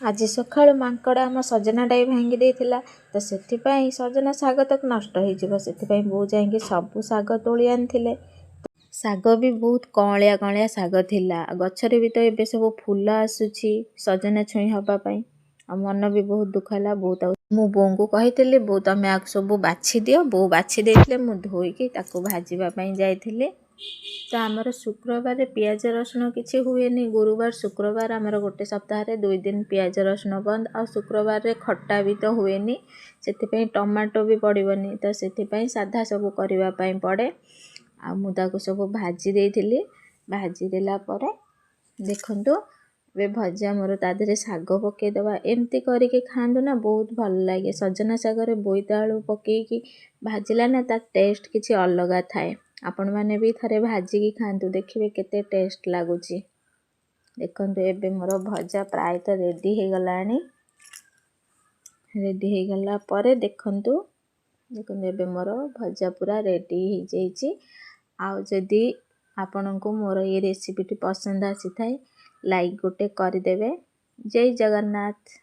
ଆଜି ସକାଳୁ ମାଙ୍କଡ଼ ଆମ ସଜନା ଡାଇ ଭାଙ୍ଗି ଦେଇଥିଲା, ତ ସେଥିପାଇଁ ସଜନା ଶାଗ ତ ନଷ୍ଟ ହେଇଯିବ। ସେଥିପାଇଁ ବୋଉ ଯାଇକି ସବୁ ଶାଗ ତୋଳି ଆଣିଥିଲେ। ଶାଗ ବି ବହୁତ କଅଁଳିଆ କଅଁଳିଆ ଶାଗ ଥିଲା। ଗଛରେ ବି ତ ଏବେ ସବୁ ଫୁଲ ଆସୁଛି ସଜନା ଛୁଇଁ ହେବା ପାଇଁ। ଆଉ ମନ ବି ବହୁତ ଦୁଃଖ ହେଲା ବହୁତ। ଆଉ ମୁଁ ବୋଉଙ୍କୁ କହିଥିଲି, ବୋଉ ତମେ ଆକୁ ସବୁ ବାଛି ଦିଅ। ବୋଉ ବାଛି ଦେଇଥିଲେ, ମୁଁ ଧୋଇକି ତାକୁ ଭାଜିବା ପାଇଁ ଯାଇଥିଲି। ତ ଆମର ଶୁକ୍ରବାରରେ ପିଆଜ ରସୁଣ କିଛି ହୁଏନି। ଗୁରୁବାର, ଶୁକ୍ରବାର ଆମର ଗୋଟେ ସପ୍ତାହରେ 2 ଦିନ ପିଆଜ ରସୁଣ ବନ୍ଦ। ଆଉ ଶୁକ୍ରବାରରେ ଖଟା ବି ତ ହୁଏନି, ସେଥିପାଇଁ ଟମାଟୋ ବି ପଡ଼ିବନି, ତ ସେଥିପାଇଁ ସାଧା ସବୁ କରିବା ପାଇଁ ପଡ଼େ। ଆଉ ମୁଁ ତାକୁ ସବୁ ଭାଜି ଦେଇଥିଲି। ଭାଜି ଦେଲା ପରେ ଦେଖନ୍ତୁ, ଏବେ ଭଜା ମୋର, ତା ଦେହରେ ଶାଗ ପକାଇଦେବା। ଏମିତି କରିକି ଖାଆନ୍ତୁ ନା, ବହୁତ ଭଲ ଲାଗେ। ସଜନା ଶାଗରେ ବୋଇତାଳୁ ପକାଇକି ଭାଜିଲା ନା, ତା ଟେଷ୍ଟ କିଛି ଅଲଗା ଥାଏ। ଆପଣମାନେ ବି ଥରେ ଭାଜିକି ଖାଆନ୍ତୁ, ଦେଖିବେ କେତେ ଟେଷ୍ଟ ଲାଗୁଛି। ଦେଖନ୍ତୁ, ଏବେ ମୋର ଭଜା ପ୍ରାୟତଃ ରେଡ଼ି ହେଇଗଲାଣି। ରେଡ଼ି ହେଇଗଲା ପରେ ଦେଖନ୍ତୁ, ଏବେ ମୋର ଭଜା ପୁରା ରେଡ଼ି ହେଇଯାଇଛି। ଆଉ ଯଦି ଆପଣଙ୍କୁ ମୋର ଏଇ ରେସିପିଟି ପସନ୍ଦ ଆସିଥାଏ, ଲାଇକ୍ ଗୋଟେ କରିଦେବେ। ଜୟ ଜଗନ୍ନାଥ।